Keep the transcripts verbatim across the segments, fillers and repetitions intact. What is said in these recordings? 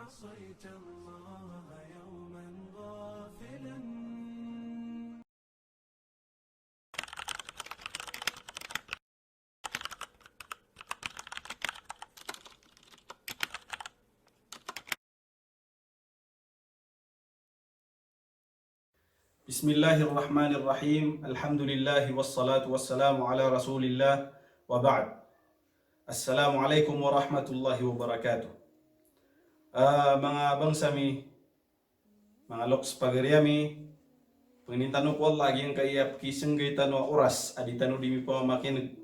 عصيت الله يوما غافلا. بسم الله الرحمن الرحيم. الحمد لله والصلاة والسلام على رسول الله وبعد. السلام عليكم ورحمة الله وبركاته. Ah, manga bangsa mi, manga loks pagari ami, pangnin tano ko Allah a giyangkaya pkisnggay tano a oras a di tano di mipamakin'g.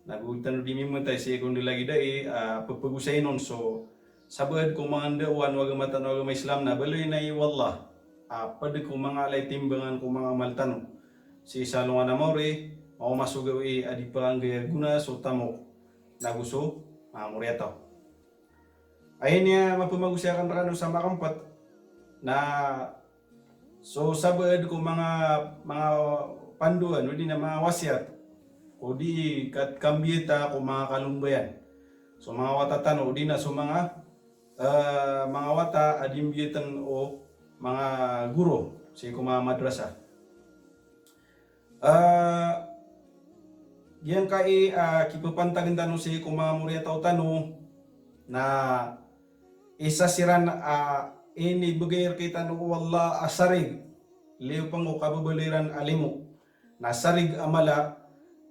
Nago tano di mimatay sii ko ndalagid ai, ah, pphagosay on so sabaad ko manga ndaowan o agama tano a agama Islam na baloy na i o Allah a pd ko manga ala i timbangan ko manga amal tano. Sii sa alongan a maori, maoma so gawii a di panggayagoona so tamok nago so manga moriyataw. Aya niyan maphamagosay akn rkano sa makmpt na so sabaad ko manga, manga pandoan, odi na manga wasiyat, odi na kambiyata ko manga kalombayan. So manga wata tano, odi na so manga, eh, manga wata a di mbiyatn o manga guro sii ko manga madrasa. Ah, giyangkai, ah, kipapantagn tano sii ko manga moriyataw tano na isa siran a inibgay rktano o Allah a sarig, liyo pn ko kababaloy iran a limo. Na sarig a mala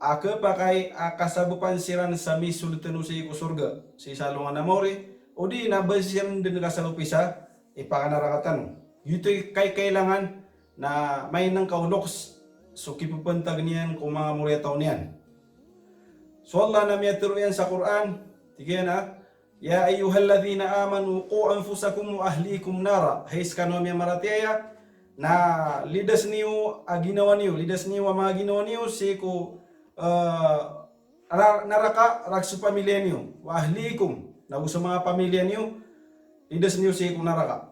a khapakay a kasabapan siran sa misold tano sii ko sorga, sii sa alongan a maori, odi na ba siran dn kasabapisa ipakanaraka tano. Giyoto i kaikailangan na mainngka o loks so kipapantag niyan ko manga moriyataw niyan. So Allah na miyatharo iyan sa Qur'an, tig iyan a, "Ya ayyuhalladhina amanu qu anfusakum wa ahlikum nara." Hay skano a miyamaratiyaya, na lidas niyo a ginawa niyo, lidas niyo a manga ginawa niyo sii ko, eh, ra-, naraka, rakhs o pamiliya niyo, wa ahlikum, nago so manga pamiliya niyo, lidas niyo sii ko naraka.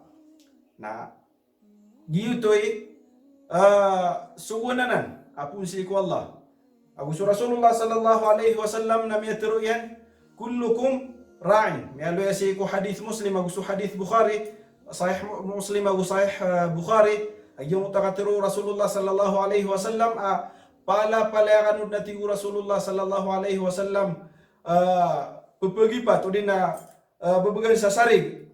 Na giyoto i, ah, sogoan anan a poon sii ko Allah. Ago so Rasulullah sallallahu alaihi wasallam na miyatharo iyan, "Kullukum ra'in." Miyaaloy a sii ko hadith Muslim ago so hadith Bukhari, Sahih Mu-, Muslim ago Sahih, ah, Bukhari, a giyangkoto a katharo o Rasulullah sallallahu alaihi wasallam a palapalaya kano dn, a tig o Rasulullah sallallahu alaihi wasallam, ah, pphagipat, odi na, ah, bbgan sa sarig.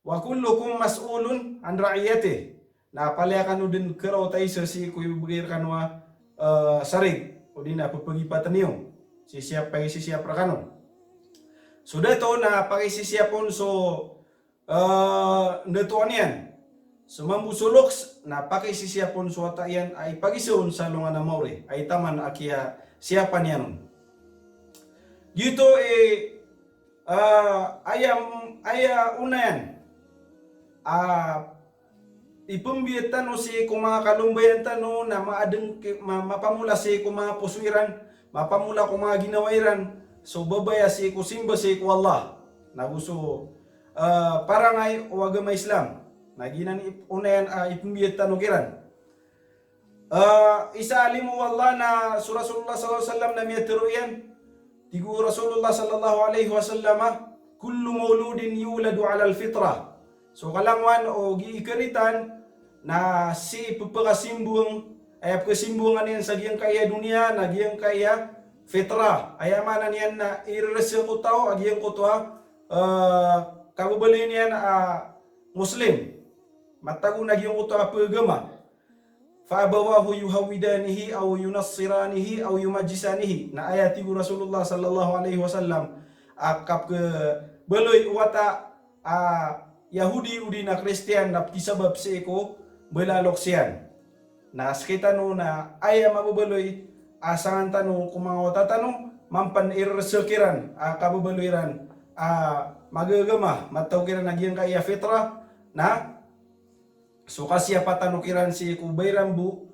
"Wa kullukum mas'ulun an ra'iyatih." Na palaya kano dn karaota isa sii ko ibgay rkano a, eh, sarig, odi na pphagipat niyo. Sisiyap, pakisisiyap rkano. So dato na pakisisiyap on so, eh, ndatoan iyan. So mambo so loks na pakisisiyap on so wata iyan a ipagisa on sa alongan a maori, a itaman a kiyasiyapan iyan on. Giyoto i, ah, aya, aya onayan a ipmbiyat tano sii ko manga kalombayan tano na maadn ki-, ma-, mapamola sii ko manga poso iran, mapamola ko manga ginawa iran, so babaya sii ko simba sii ko Allah. Nago so, ah, parangay o agama Islam. Na giyanan i onayan a ipmbiyat tano kiran. Ah, isa a limo o Allah na so Rasulullah sallallahu alaihi wasallam na miyatharo iyan. Tig o Rasulullah sallallahu alaihi wasallam a, "Kullu mauludin yuladu alal fitrah." So kalangowan o gii karitan na sii pphakasimbowang, aya pkhasimbowang iyan sa giyangkaya doniya na giyangkaya fitrah. Aya maana niyan na ireresa ko taw a giyangkoto a, eh, kababaloy niyan a Muslim. Matago na giyangkoto a pagama. "Fa abawahu yuhawwidanihi aw yunassiranihi aw yumajjisanihi." Na aya tig o Rasulullah sallallahu alaihi wasallam a kapkhabaloy o wata a Yahudi odi na Kristiyan na pkisabap sii ko mbala a loks iyan. Na sktano na aya mababaloy a sangan tano ko manga wata tano, mampan ireresa kiran a kababaloy iran a magagama, matago kiran a giyangkaya fitrah, na so kasiyapa tano kiran sii ko ba iran bo,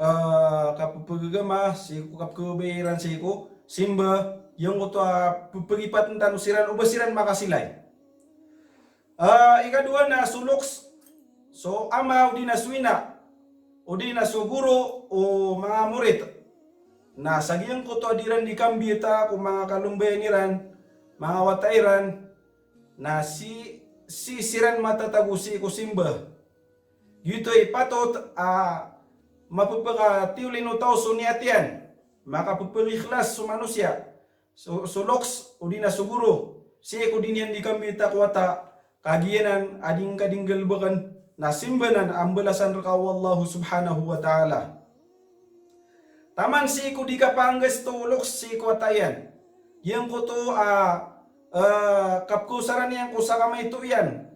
eh, kapphagagama, sii ko kapkhabaya iran sii ko simba, giyangkoto a pphagipatn tano siran o ba siran makasilay. Eh, ikadowa na so loks, so ama odi na so ina, odi na so goro o manga morit. Na sa giyangkoto a di iran di kambiyata ko manga kalombayan iran, manga wata iran, na sii sii siran matatago sii ko simba. Giyoto i patot a mapepakatiyolin o taw so niyat iyan, makapepakikhlas so manosiya, so, so loks, odi na so goro, sii ko di niyan di kambita ko wata, ka giyanan a di ngka di nggalebeken, na simba nan a mbalasan reka o Allahu subhanahu wa ta'ala. Taman sii ko di kapanggasto o loks sii ko wata iyan. Giyangkoto a, eh, kapkaosaran iyan ko sakamaito iyan.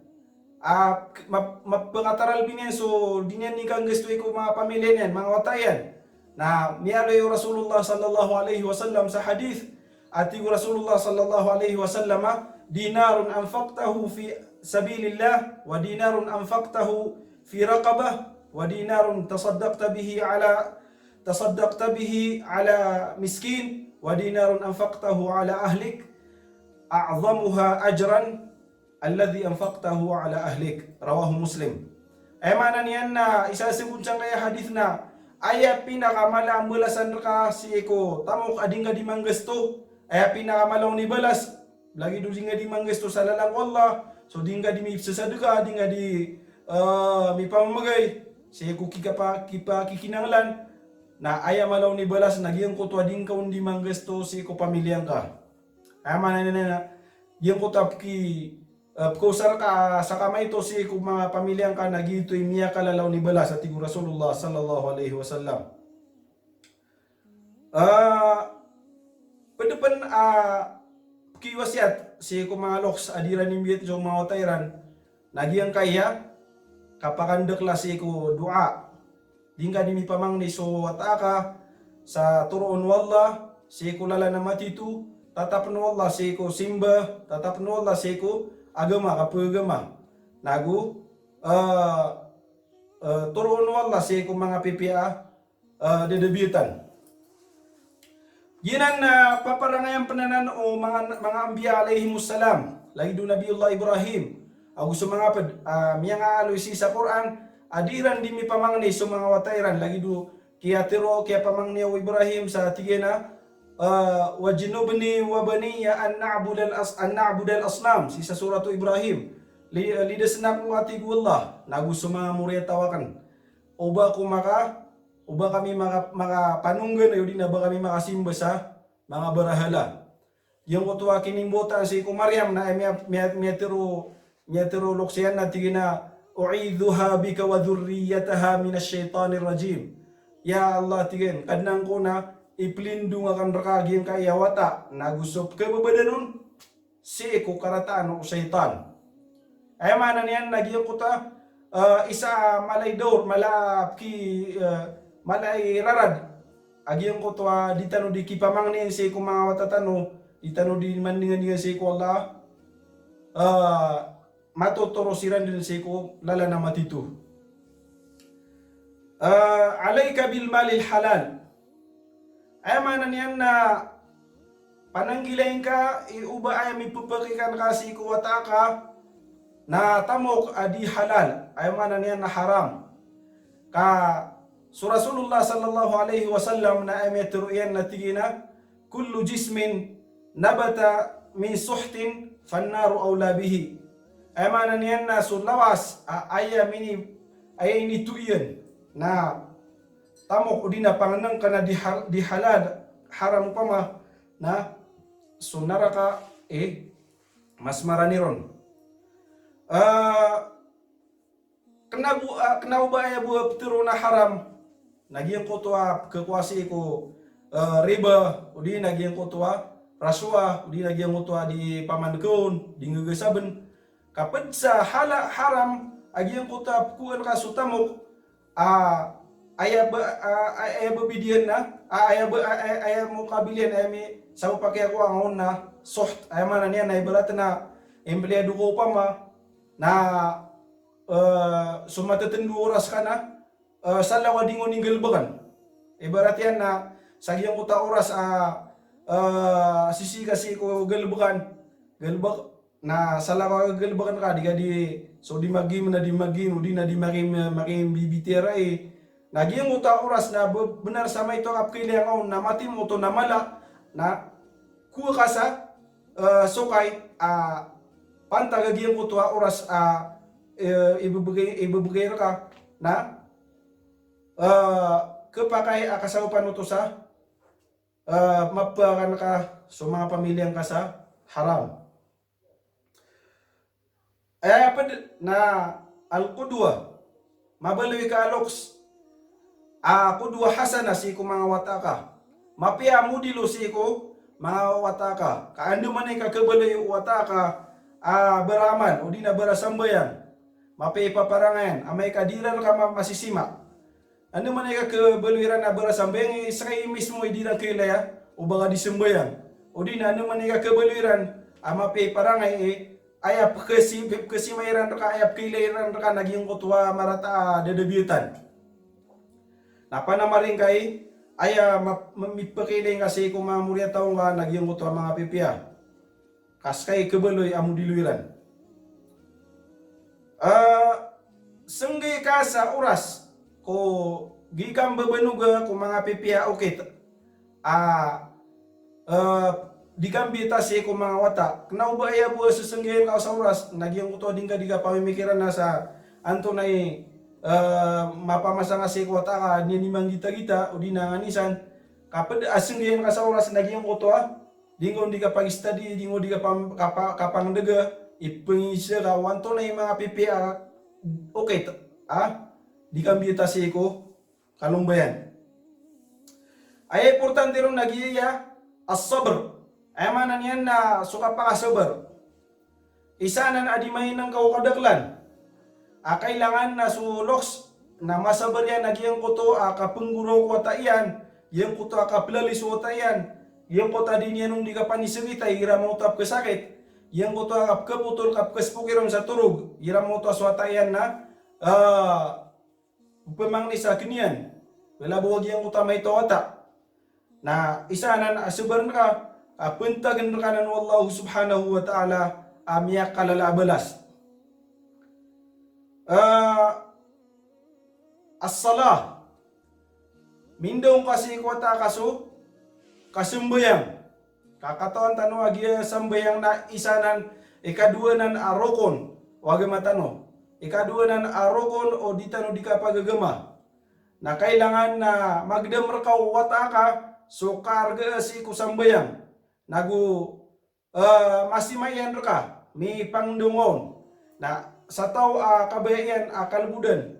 A, map-, mapakataralbi niyan so di niyan di kanggastoi ko manga pamiliya niyan, manga wata iyan. Na miyaaloy o Rasulullah sallallahu alaihi wasallam sa hadith, a tig o Rasulullah sallallahu alaihi wasallam, "Dinarun anfaqtahu fi sabilillah, wa dinarun anfaqtahu fi raqabah, wa dinarun tasaddaqta bihi ala, tasaddaqta bihi ala miskin, wa dinarun anfaqtahu ala ahlik, a'zamuha ajran alladhi anfaqtahu ala ahlik." Rawahu Muslim. Aya maana niyan na isa sii ko sangkaya hadith na aya pinakamala a mbalasan reka sii ko tamok a di ngka di manggasto, aya pinakamala on i balas, lagid o di ngka di manggasto sa lalan ko Allah, so di ngka di misasadeka, di ngka di, eh, mipamamagay, sii ko kikapa-, kipakikinanglan, na aya mala on i balas na giyangkoto a di ngka on di manggasto sii ko pamiliya ngka. Aya maana niyan na giyangkoto a pki-, eh, pkaosar ka sakamaito sii ko manga pamiliya ngka na giyoto i miyakalala on i balas, a tig o Rasulullah sallallahu alaihi wasallam. Eh, ped pen a pkiwasiyat sii ko manga loks a di iran imbiyat so manga wata iran, na giyangkaya kapakandekla sii ko doa. Di ngka di mipamangni so wata aka sa toroon o Allah sii ko lalan a matito, tatapen o Allah sii ko simba, tatapen o Allah sii ko agama, kapagama. Nago, eh, eh, toroon o Allah sii ko manga pipiya a, eh, dedebiyatan. Giyanan na paparangayan pen anan o manga, manga anbiya alaihimus salam, lagid o Nabiyullah Ibrahim, ago so manga ped, ah, miyangaaloy sii sa Qur'an, a di iran di mipamangni so manga wata iran, lagid o kiyatero, kiyapamangni o Ibrahim sa tig iyan a, ah, "Wajnubni wa baniya an na'budal as-, an na'budal asnam," sii sa Suratu Ibrahim. Li-, lidesen ako, a tig o Allah, nago so manga moriyataw aken. O ba ko maka, o ba kami maka, makapanonggan, odi na ba kami makasimba sa manga barahala. Giyangkoto a kinimbotan sii ko Maryam na, eh, miya-, miya-, miyatero, miyatero loks iyan na tig iyan a, "U'idhuha bika wa dhurriyyataha minash shaytanir rajim." Ya Allah, tig iyan, Kadnan ko, na ipelindong aken reka giyangkaya wata, nago so pekababadan on sii ko karataan o shaytan. Aya maana niyan na giyangkoto a, eh, isa a mala i daor, mala a pki, eh, mala i rarad a giyangkoto a di tano di kipamangnin sii ko manga wata tano, di tano di mandingan-dingan sii ko Allah, eh, matotoro siran den sii ko lalan a matito. Eh, alaika bil malil halal. Aya maana niyan na pananggilai ngka i o ba aya mipepakikan ka sii ko wata aka na tamok a di halal, aya maana niyan na haram. Ka so Rasulullah sallallahu alaihi wasallam na aya miyatero iyan na tig iyan a, "Kullu jismin nabata min suhtin fannaru awla bihi." Aya maana niyan na so lawas a aya mini, aya inito iyan na tamok odi na pangnengken a di hal-, di halal, haram opama, na so naraka i mas marani ron. Ah, kena bo, ah, kena o ba aya bo a petero na haram, na giyangkoto a pekakowa sii ko, eh, riba, odi na giyangkoto a rashwa, odi na giyangkoto a di pamankaon, di nggagasaben. Ka ped sa hala-, haram a giyangkoto a pekowaan ka so tamok, a, aya ba, a, aya ba bidiyan na, a, aya ba, a, aya, aya mokabiliyan, aya mi, sabap a kiyakowa nga on na suht, aya maana niyan na ibarat na empleyado ka opama, na, eh, so matetendo a oras ka na, eh, salaw a di ngka on nggalebeken. Ibarat iyan na sa giyangkoto a oras a, eh, sisii ka sii ko galebeken, galebek, na salaw a galebeken ka, di ka di, so di mag-game na di mag-game, odi na di maki-, makibibitiyarai. Na giyangkoto a oras na be-, benar sa maito a kapekailaya nga on na matimo oto na mala, na kowa ka sa, eh, sokay, ah, pantag a giyangkoto a oras a, eh, ibebegay, ibebegay reka na, eh, kepakay a kasaopan oto sa, eh, mapakan ka so manga pamilya ngka sa haram. Aya ped na al-qudwa, mabaloy ka a loks a qudwa hasana sii ko manga wata ka. Mapiya a modelo sii ko manga wata ka. Ka andamanaya i kakhabaloy o wata ka a baramal, odi na barasambayang. Mapiya i paparangayan, amay ka di iran reka ma-, masisima. Andamanaya i kakhabaloy iran a barasambayang, i sekay mismo i di iran kailaya o ba ka di sambayang. Odi na andamanaya i kakhabaloy iran a mapiya i parangay, eh, aya pekesi-, pekesima iran reka, aya pekailay iran reka na giyangkoto a marata a dadabiyatan. Na panamaring ka i, aya ma-, ma-, mipekailay ngka sii ko manga moriyataw ngka na giyangkoto a manga pipiya. Ka sekay khabaloy a modelo iran. Eh, senggay ka sa oras ko gii kambebenoga ko manga pipiya a okit a, eh, di kambiyata sii ko manga wata. Kena o ba aya bo a sesenggayan ka sa oras, na giyangkoto a di ngka di kapamimikiran na sa antonaa i, eh, mapamasa ngka sii ko wata ka, niyan i manggitagita, odi na nganin san, ka ped a senggayan ka sa oras na giyangkoto a di ngka on di kapag-study, di ngka on di kapam-, kapa-, kapangendaga, ipengisa ka o antonaa i manga pipiya a okit a di kambiyata sii ko kalombayan. Aya importante ron na giya as-sabr. Aya maana niyan na so kapakasabar. Isa anan a di mainengka o kadaklan a kailangan na so loks na masabar iyan a giyangkoto a kapenggoraok o wata iyan, giyangkoto a kapelalis o wata iyan, giyangkoto a di niyan on di kapanisegitai igira maoto a pekesakit, giyangkoto a kapekepotol, kapekespoki ron sa torog igira maoto a so wata iyan na, eh, pemangni sa keniyan, wala bo a giyangkoto a maito a wata. Na isa anan a sabar ngka, a pentagen reka anan o Allah subhanahu wa ta'ala a miyakalala a balas. Eh, as-salah. Mindaong ka sii ko wata ka so kasambayang. Ka katawan tano a giya sambayang na isa anan, ikadowa anan a rokon o agama tano. Ikadowa anan a rokon o di tano di kapagagama. Na kailangan na magedam reka o wata ka so karega sii ko sambayang. Nago, eh, masima iyan reka, mipangendongon. Na sa taw a kabaya iyan a kalebodan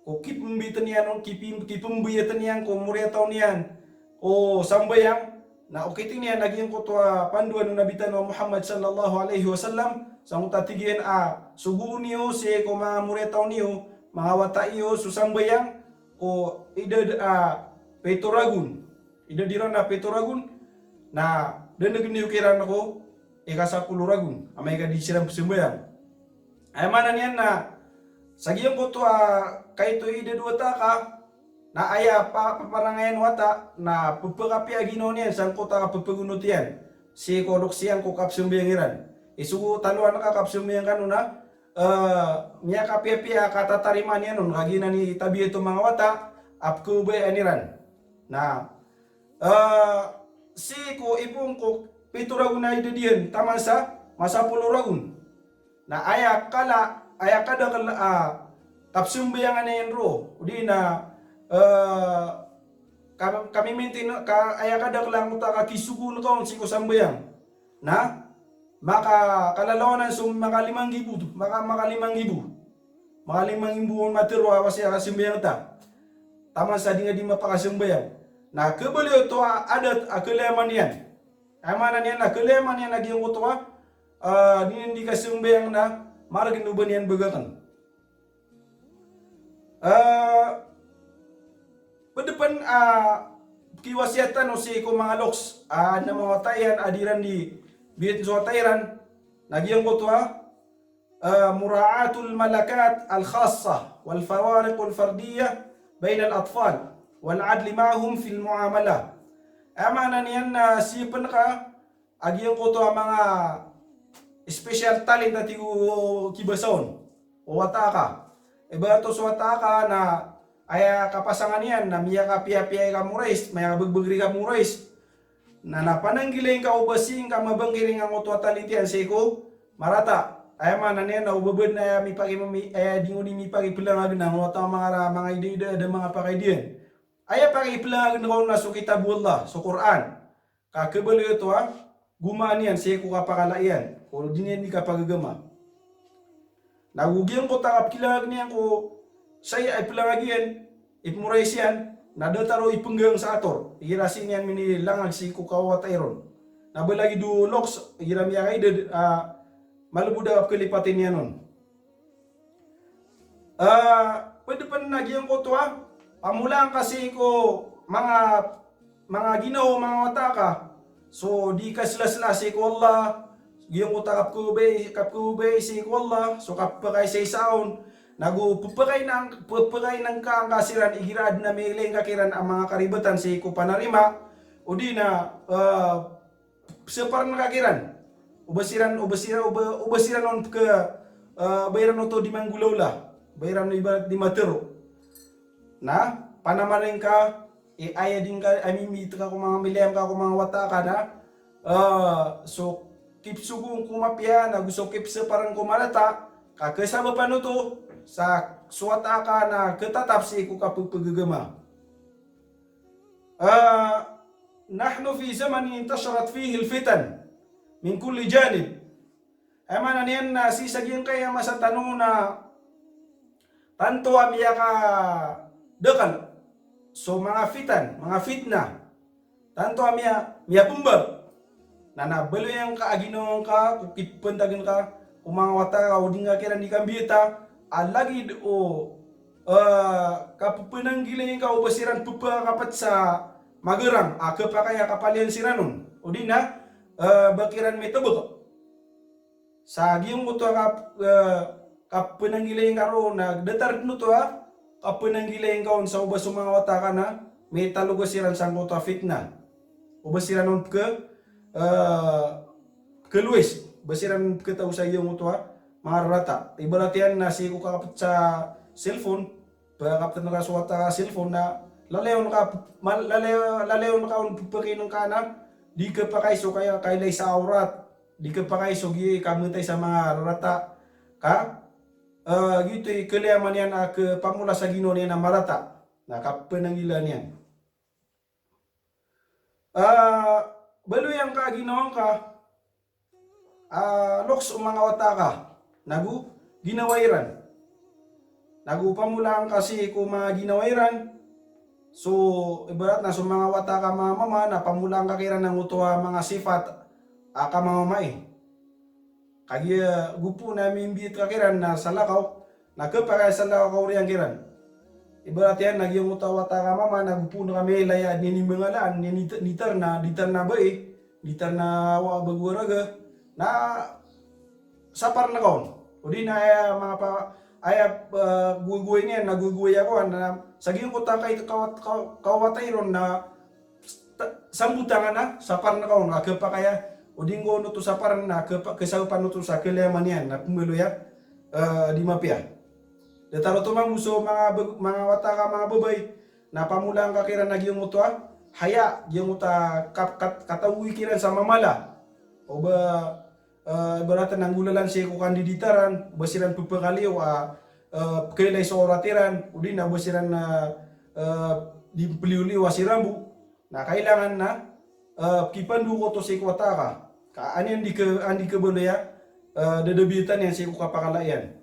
ko kipembiten iyan, kipi-, kipembiyaten iyan ko moriyataw niyan o sambayang, na okit iyan a giyangkoto a pandoan o Nabi tano a Muhammad sallallahu alaihi wasallam, sangkoto a tig iyan a sogoon iyo sii ko manga moriyataw niyo, manga wata iyo so sambayang ko idad a pito ragon. Idad iran a pito ragon, na denegen iyo kiran ko ika sapolo ragon, amay ka di siran pesambayang. Aya maana niyan na sa giyangkoto a kaito i idad o wata ka, na aya pa-, paparangayan o wata na pepekapiya ginawa niyan sangkoto a pepegonot iyan sii ko loks iyan ko kapsambayang iran. Isogo tano anan ka kapsambayang kano na, eh, miyakapiyapiya a katatarimaan iyan on, ka giyanan i tabiat o manga wata a pekebayaan iran. Na, eh, sii ko ipon ko pito ragon a idad iyan taman sa masapolo ragon. Na aya kala, aya kadakel a kapsambayangan iyan roo, odi na, eh, ka-, kamimintin ka aya kadakel angkoto a kakisogoon ka on sii ko sambayang. Na makakalalawanan so makalimang gibo, maka-, makalimang gibo. Makalimang gibo on matero a wasi a kasambayang ta. Taman sa di nga di mapakasambayang. Na kebali oto a adat a kalayaman iyan. Aya maana niyan na kalayaman iyan a giyangkoto a, ah, di niyan di kasambayang na maregen o ba niyan bagaken. Ah, ped pen, ah, kiwasiyatan o sii ko manga loks, ah, na manga wata iyan a di iran di biyat so wata iran, na giyangkoto a, ah, mura'atul malakat al-khassah wal fawariqul fardiyyah bainal atfal wal adli ma'ahum fil mu'amalah. Aya maana niyan na sii pen ka a giyangkoto a manga special talent a tig o kibasa on o wata ka. Ibarat o so wata ka na aya kapasangan iyan na miyakapiyapiya i kamorais, miyabegbeg i kamorais. Na, na pananggilai ngka o ba sii ngka mabangkiring angkoto a talent iyan sii ko marata. Aya maana niyan na o ba bnar aya mipaki-, aya di ngka di mipakipelangagn a, o wata manga ra-, manga ida-ida a da manga pakaidaan. Aya pakipelangagn ka on na so kitab o Allah, so Qur'an. Ka khabaloy oto a gomaan iyan sii ko kapakala iyan, o di niyan di kapagagama. Na go giyangkoto a kapekilangag iyan ko saya a ipelangag iyan, ipemorayis iyan, na datar o ipenggang sa ator igira sii niyan minilangag sii ko kawawata iron. Na ba lagid o loks igira miyakaidad a malebod a kapekelipat iyan on. Ah, ped pen na giyangkoto a pamolaan ka sii ko manga, manga ginawa o manga wata ka. So di kaselasela sii ko Allah, giyangkoto a kapekhababay, kapekhababay sii ko Allah, so kapekaisaisa on. Na go pepekaina, pepekaina ngka angka siran igira aden a miilay ngka kiran a manga karibatan sii ko panarima, o di na, ah, separan ka kiran. O ba siran, o ba siran, o ba, o ba siran on peke, eh, ba iran oto di manggolawla, ba iran ibarat di matero. Na panamaring ka, eh, aya di ngka, a mimit ka ko manga, milayam ka ko manga wata ka na, eh, so kipsogo ko mapiya, na go so kipseparan ko marata, ka kesabapan oto sa so wata ka na ketatap sii ko kapepegagama. Ah, nahnu fi zamanin intasharat fihil fitan min kulli janib. Aya maana niyan na sii sa giyangkaya masa tano na tanto a miyakadakl so manga fitan, manga fitnah. Tanto a miya, miyapembag. Na, na baloy angka a ginawa ngka ko kipentagn ka ko manga wata ka o di ngka kiran di kambiyata a lagid o, eh, kapepenanggilai ngka o ba siran pepakapet sa magarang a kepakay a kapaliyan siran on. O di na, eh, ba kiran mitebek. Sa giyangkoto a kap-, eh, kapenanggilai ngka ron na datar den oto a kapenanggilai ngka on sa o ba so manga wata ka na mitaloga siran sangkoto a fitnah. O ba siran on peke, eh, kelowis, ba siran peketaw sa giyangkoto a manga rarata. Ibarat iyan na sii ko kakapet sa cellphone, pekakapet ka so wata ka cellphone na lalayon ka, ma-, lalayon, lalayon ka on pepakain ka na di kepakay so kaya, kailay sa awrat, di kepakay so giya kamatay sa manga rarata. Ka, eh, giyoto i keliyaman iyan a kepamola sa ginawa niyan a marata. Na kapenanggilaan iyan. Ah, baloy angka a ginawa ngka, ah, loks o manga wata ka, nago ginawa iran. Nago pamolaan ka sii ko manga ginawa iran. So, ibarat na so manga wata ka manga mama, na pamolaan ka kiran angkoto a manga sifat a kamamamai. Kagiya go poon a mimbiyat ka kiran na salakaw, na kepakay a salakaw ka oriyan kiran. Ibarat iyan na giyangkoto a wata ka mama na go poon ka miilay a niyan i mangalaan, niyan i, nitarna, ditarna bai, ditarna wa bago a raga, na saparn ka on. O di na aya manga pa, aya, eh, gowagoway niyan na gowagoway ako, na sa giyangkoto a kay, kaw-, kaw-, kawatay ron na ta-, sambotan ka na, saparn ka on, a kepakay a, o di ngka on oto saparn na, kepa-, kesabapan oto sa keliyaman iyan, na pembaloy a, eh, di mapiya. Datar oto mambo so manga bag-, manga wata ka manga babay, na pamolaan ka kiran a giyangkoto a haya, giyangkoto a kap-, kat-, katawi kiran sa mamala. O ba, eh, ibarat na nggolalan sii ko kandiditaran, o ba siran pepekaliyo a, eh, pekailay so awrat iran, o di na o ba siran, eh, eh, di peliyoliyo a siran bo. Na kailangan na, eh, kipandok oto sii ko wata ka. Ka an iyan di ke-, an di kebaloy a, eh, dadabiyatan iyan sii ko kapakala iyan.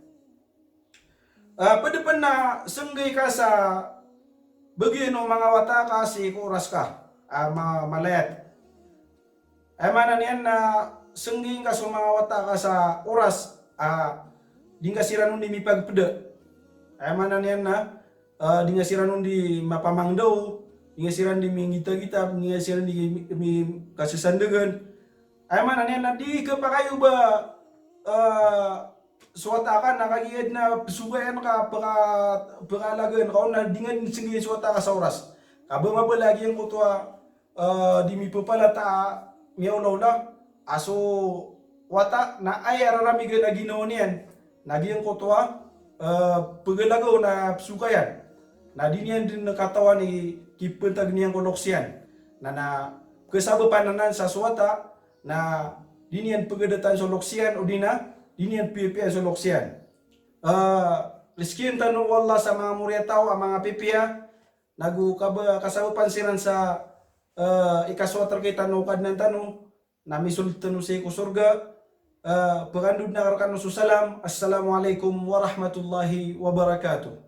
Eh, ped pen na senggay ka sa bagian o manga wata ka sii ko oras ka, ah, ma-, malayat. Aya maana niyan na senggay ka so manga wata ka sa oras, ah, di ngka siran on di mipagpeda. Aya maana niyan na, ah, di ngka siran on di mapamangdaw, di ngka siran di minggitagita, di ngka siran di mi-, mi-, kasesandegan. Aya maana niyan na di kepakay o ba, eh, so wata ka na kagiya aden a pesogayan ka, peka-, pekalagaan ka on na di nga di senggay so wata ka sa oras. Ka ba mabala giyangkoto a, eh, di mipepalata a miyaolaola a so wata na aya raramigan a ginawa niyan na giyangkoto a, eh, pegalagaw na pesogayan. Na di niyan den katawan i kipentag niyan ko loks iyan. Na, na kesabapan anan sa so wata, na di niyan pegadatan so loks iyan, o di na, di niyan piyapiya so loks iyan. Ah, rizkiin tano o Allah sa manga moriyataw a manga pipiya, nago kaba-, kasabapan siran sa, ah, ikasoat rkitano o Kadnan tano, na misold tano sii ko sorga. Ah, pkandod akn rkano so salam. Assalamu alaikum warahmatullahi wabarakatuh.